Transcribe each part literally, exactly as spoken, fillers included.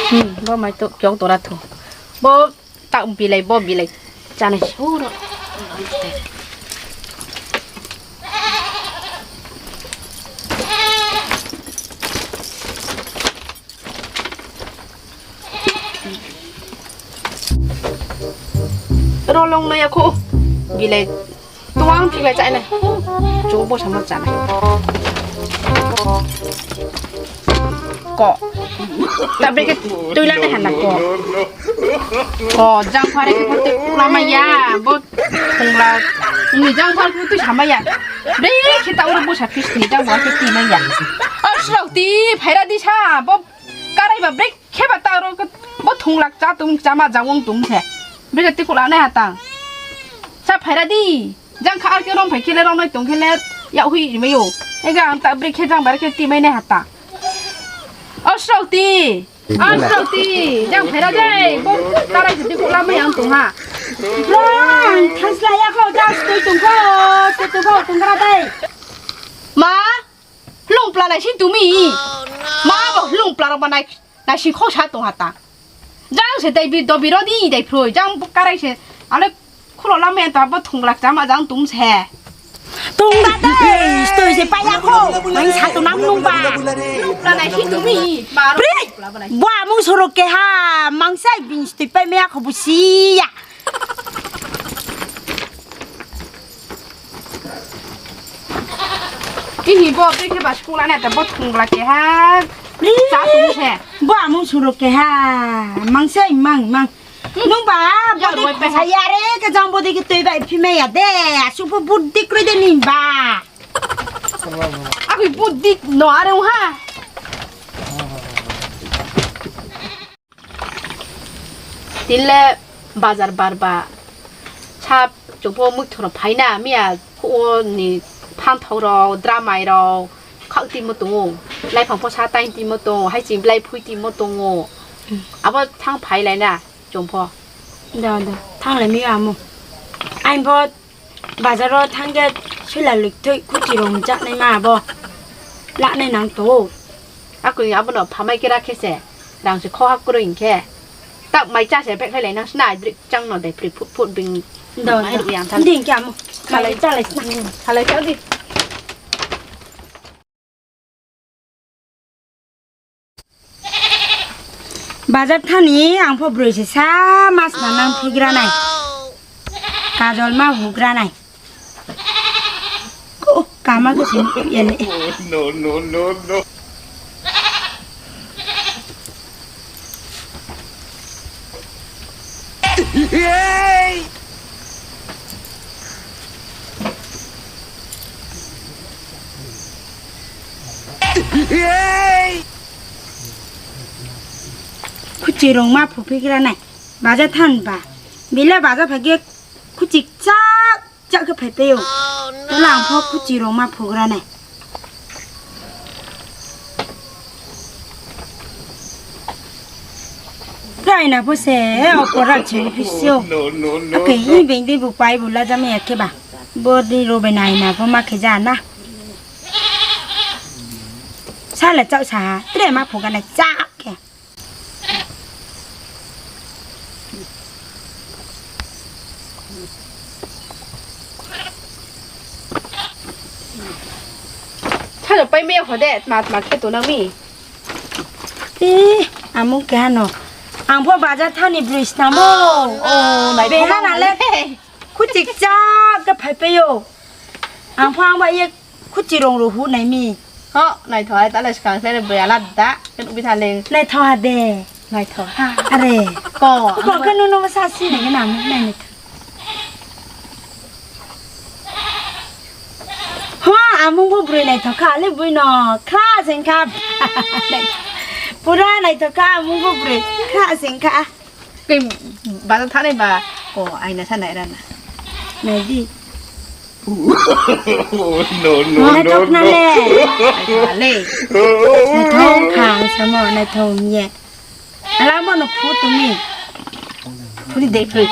Bo mai to kyok tora thu. Bo tak bilai, bo bilai. Chanai se uro. Rolong no yakho. Bilai. Tuang thik bai chá nai. Chu bo sama chá nai. Ko. Ta bre khe tui la nai ha na ko. Ko, jang phare khe tui la mai ya. Bo thongla. Ni jang phare khe tui sa mai ya. Bre khe ta uro bo sa fis ni jang bo khe tui mai ya. Ar srok ti phaira di sa. Bo karai ba bre khe ba ta uro khe bo thongla chá tung chá ma jang wong tung se. Bre khe tui khouh la nai ha tang. Sa phaira di. Jang kha ar khe rom phai khe le rom nai tong khe le yak hui ri mai ou. Ega ang ta bre khe jang bar khe ti mai nai ha ta. O srok ti. O srok ti. Jang phaira dei. Bo karai se ti khouh la mai ang tong ha. Bro, ang thang sla ya kho, jang stoi tong kho, stoi tong kho, tong kra dei. Ma, hlung pla nai sing tong mi. Ma, bo hlung pla rao ba nai. Naising khou sa tong ha ta. Jang se dai bi do biro di dai phroi. Jang bo karai se. Ale khuro lamai ta bo thongla chama jang tum se. Tong da dei, stoi se paya kho. Mai sa to nang nung ba. Hlung pla nai sing tong mi. Baro. Pri. Bo amung soro keha. Mang sai bini stoi pai maya kho bo si ya. Ihi bo, bre khe ba school ane ta bo thongla keha. Ri. Chá tong se. Bo amung suro keha. Mang se, mang, mang. Hmm. Nung ba, bo de sa ya re, ke jang bo de ke toi bai phi mai ya de. Asuh bo buddi kroi de ning ba. Akoi buddi no are ha. Tini le bazar bar ba, sa chung pho muithong rao phai na, miya khuh wo ni phanthao rao, dramai rao, khaoh timo tong ou, laiphang pho sa taing timo tong ou, haiching blai phui timo tong ou. Abo thanng phai lai na chung pho. Da, da, thanng lai mi amo. Aini pho Bazar wo thanng ye suila loithoi khuchi rao mchanaima abo lanai nang tong ou. Akoi abo no phamai khe ra khe se, rang se khoha kroi hing khe. Tak mai chá se backhlai lai nang sna, aidroih chang no dei pri phut phut bini. Do, mai do. Ruh yang tha. Ding khe amo. Khalai. Mai chá lai sna. Khalai chá di. Bazar thani ang pho broi se sa mas na nang phigra nai. Kajol ma hugra nai. Ko, kama khe sini ya le. No, no, no, no. Khuchi rong ma phuphi kra nai. Baja than ba. Bila baja phai khe khuchi chak chak khe phai pai ou. Tala ang pho khuchi rong ma phugra nai. Khe aina pho se, o pora chini phi se ou. Ake i beng di bu pai bu la jama ya khe ba. Bo di ro bai na aina pho ma khe ja na. Sa le chak sa ha, tre ma phugra nai chak khe. Thalo pai mi ya kho de, tma tma khe tonang mi. Ih, amung keha no. Ang pho baja thani broi snamo. Oh, nai beha na le. Khuchi chak khe phai pai ou. Ang pho ang ba ye khuchi rong ro hu nai mi. Ho, naitho hai, tale skang se broi alada khe nuh bi tha le. Naitho ha de. Naitho ha. Are. Ko, ko khe nuno sa si nai na, nai naitho. Ho, amung bo broi naitho kha, le boi no kha seng kha. Pura naitho kha, amung bo broi kha seng kha. Kei bazar thanai ba, ko aina sa nai ra na. Nai di. No, no, no, no. Naithok na le. Naithok le. Naithok kha ang samo, naithok hing ye. Ala mo no phu tong mi. Phu ni dei phu.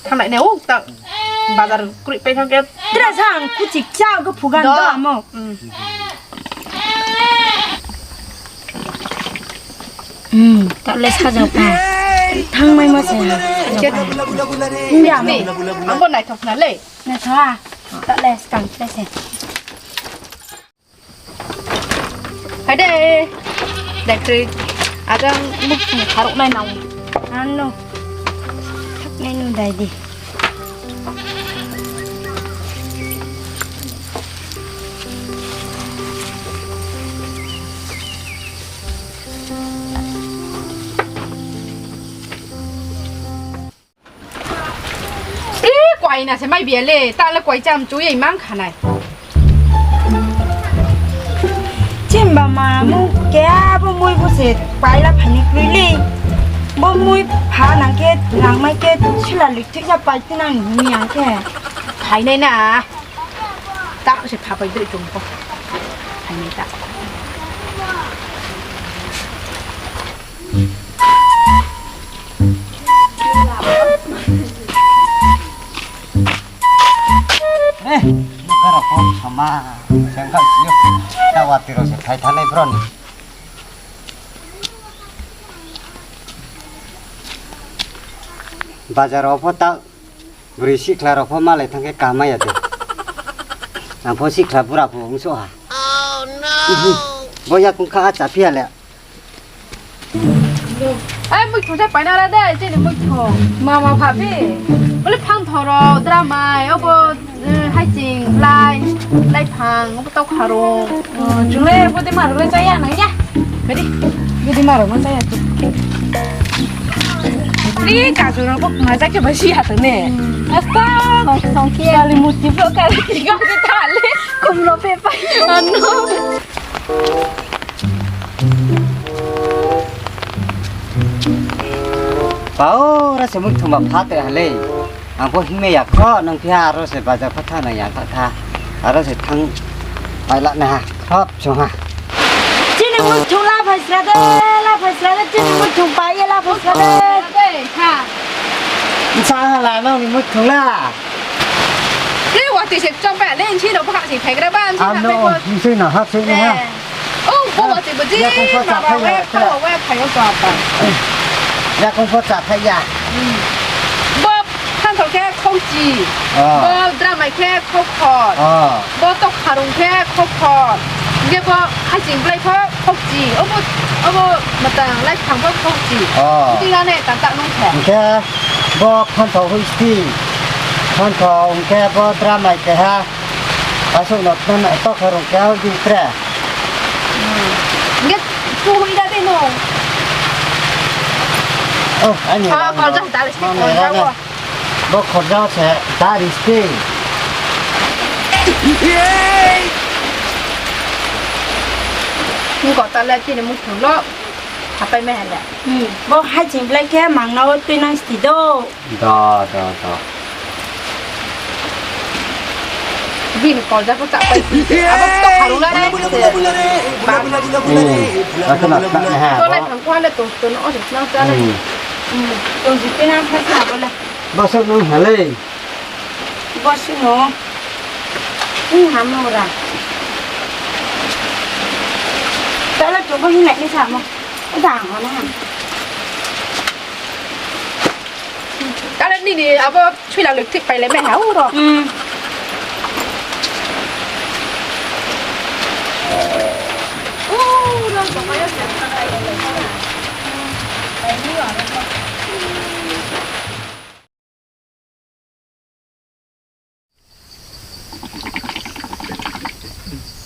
Thanai ne o ta bazar kroi pai thang khe. Tra sa ang khuchi chak khe phugan do amo. Hmm. Hmm, taoh le sajao pha. Thanngmaimo se ha, sajao pha. Hing di amo. Abo naithok khna le. Naithok ha. Taoh le skang le se. Phai de. Dai kri. Ajang muh ni kharuh nai nang. Ano. Thak nai nu dai di. E, kuai na se mai bia le, ta le kuai cham chu ye mang kha nai. Chimba ma mu ke bo mui bo se pai la phai ni kroi le. Bo mui pha nang khe, nang mai khe, sila lui thik ya pai ti nang ni hing yang khe. Phai nai na. Ta se pha pai dei chung ko. Phai nai ta. Eh, nokha rao pho sama, sengkha sio, ta watoi rao se phai thanai bro ni. Bazar rao pho ta Bri sihkhla rao pho malai thanng khe kaham ya de. Ang pho sihkhla bura pho ongso ha. Bo yakoung kha ha chaphi ya le. Ai, muithung se paina ra de, chini muithung. Mama pha phi. Bole phang thoro, dramai, obo, eh, haiching, lai, lai phang, obo tau kharung. Oh, chung le bodi ma rao le chaya nang ya. Bodi, bodi ma rao ma chaya chung. Ni kaju rao bo ma chakhe ba si ha tong ne. Asta. Song, song khe. Kali muti bro, kali tiga muti thale. Kumlo pe pai. Ano. Pao, ro se muithung ba pha te ha le. Ang pho hingmai ya kho, nang phi ha aro se bazar pho thanng nang ya kha tha. Aro se thanng pai la na ha, khrop song ha. Chini muithung la phai sra de, la phai sra de, chini muithung pai ye la phai sra de. Dei, ha. Nsa ha la nang ni muithung la. Kri watoi se chong pai le, nsi no bkha se phai gra ba, nsi ha phai ko. Nsi no ha se ni ha. Eh. Oh, bo watoi bo di, yakoung pho ma cha ba phai we, ya, pha wa we, phai o to apa. Yakoung pho cha phai ya. Hmm. Bo phanthor khe khokchi. Oh. Bo dramai khe khokkhor. Oh. Bo tokharung khe khokkhor. Hingkhe bo haiching blai pho khokchi. Obo, obo matang lai phang pho khokchi. Oh. Tui ya ne tang ta nung khe. Hingkhe bo phanthor hoisti. Phanthor hingkhe bo dramai keha. Asuk no tokharung keha di tre. Hmm. Hingkhe tu hui da de no. Oh, ani. Ah, rang kau no. Jah ta le se kau jah wo. Bo khorjao se ta risti. Nung kau ta le chini muithung lo. Hapai mai ha le. Hmm. Bo haiching blai khe mang no tui nang sti do. Da, da, da. Bini kau jah pho cha pai. Abo to kharung la nai se. Hmm. Asa na, na, na, ha. To lai phang kho le to, to no, o se nang cha le. Hmm. Hmm. To jiti nang kha sa bo le. Bosok nung ha le. Bosok no. Nung ha mo ra. Ta le to bo hin lai ni sa mo. Da ho na ha. Kale nini abo suila loi thik pai le mai ha uro. Hmm.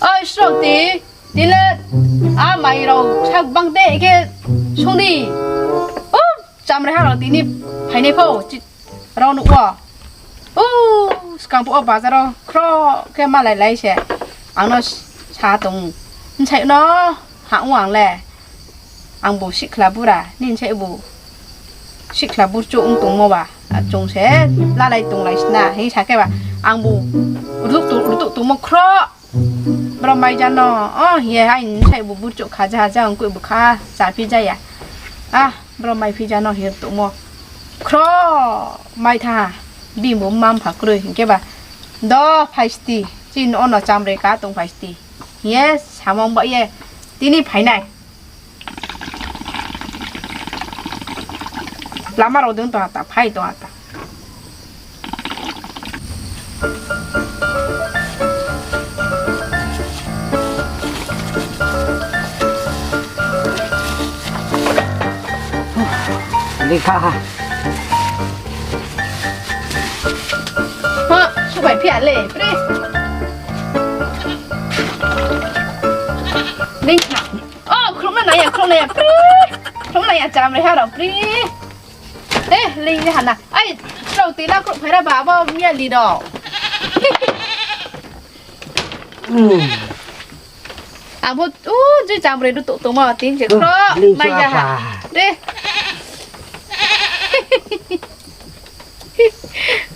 Oi, Sroti, tile a mai rao sak bang de khe sung di. O, chamrai ha rao tini phainai pho, chi, rao nuh wo. O, skang phuh wo bazar wo khro khe malai lai se. Ang no sa tong, bsai no ha ong ang le. Ang bo sihkhla bura, nini saibu sihkhla burchouh ong tongmo ba, chung se lalai tonglai sna, hing sa khe ba, ang bo rtuh tongmo khro. Bro mai ja no, o, hing ye hai nini saibu burchouh kha ja, ja ong koi bo kha, chaphi ja ya. A, bro mai phi ja no hing ye tongmo khro, mai tha ha, bini bo mma mpha kroi, hing khe ba, do phai sti, chini no chamrai ka tong phai sti. Hing ye samung ba ye, tini phainai. Lama rao dei tong ha ta, phai tong ha ta. Lekha ha. Ha, subai phi ya le, pri. Lekha. O, khlum na nai ya, khlum na ya, pri. Khlum na ya, Chamraiha rao, pri. Eh, ling ni hana. Ai, rao tila khlum phaira ba, abo miya li rao. Abo, u, jui Chamrai du tuk tongma, tin je khlum, ling mai ja ha. Apa. Re.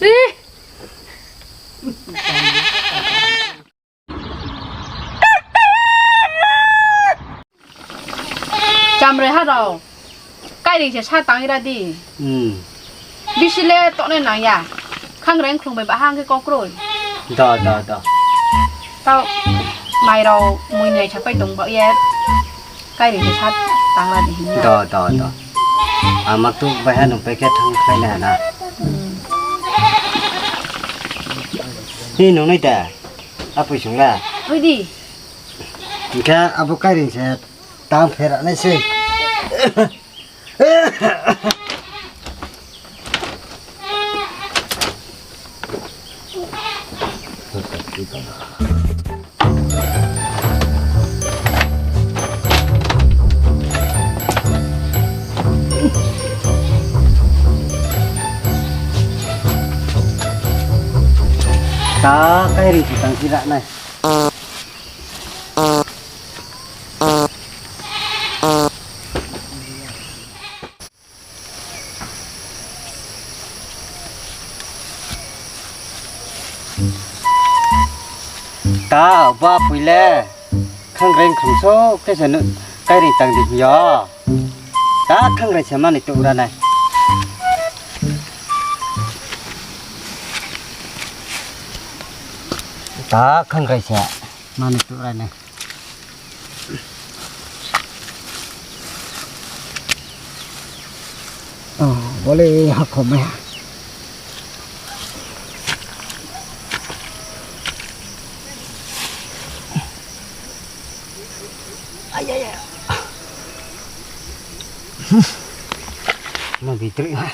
Re. Chamraiha rao, kairing se sa tang ra di. Hmm. Bisi le tongnai nang ya. Khangreng khlung bai ba hang khe kau kroi. Da, da, da. Tao mai rao mui nai sapai tong ba ye. Kairing se sa tang ra di hing ya. Da, da, da. Ama tu bai ha nung pai khe thang khlai nai na. Hmm. Hi nung nai da. Apoi sung la. Oi di. Hing khe abo kairing se tang phera nai se. Ta kairing se tang phera nai. Ta, ba pui le. Khangreng khlungso khe se nu kairing tang di hing yo. Ta khangreng se mani tuk ra nai. Ta khangreng se mani tuk ra nai. O, bo le hakhom ya. Ai, ai, ai. Ma bitri ha.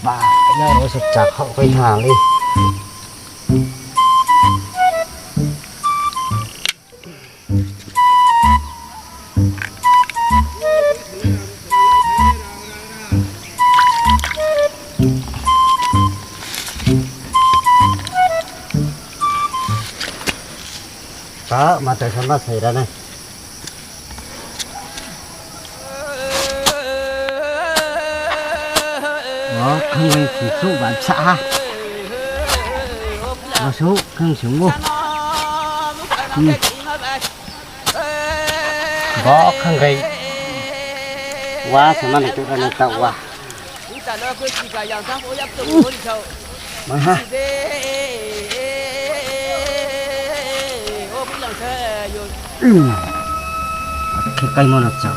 Ba, ya ro se chak hao kai tha le. Ba, ma tai sa ma sai ra nai. O, khangreng khlungso ba sa ha. Asuh khang sung bo. Hmm. Bo khangreng. Wa se mani tuk ra nai ta wa. Mai ha. Hmm. Akhe kaimo no chao.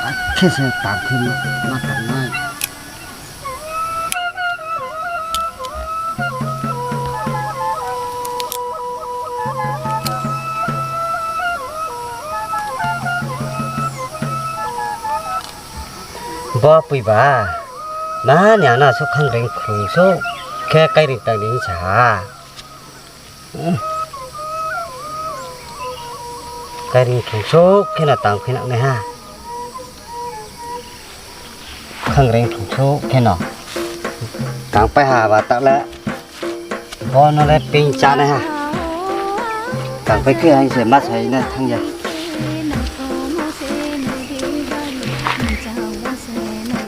Akhe se tang khe ma, ma tang nai. Bo pui ba, ma ni ang no asuh khangreng khlungso khe kairing tang di hing sa ha. Kairing khlungso khe no tang phi nai ha. Khangreng khlungso khe no. Tang pai ha ba ta le. Bo no le ping chá nai ha. Tang pai khe hing se ma sai na thanng ya.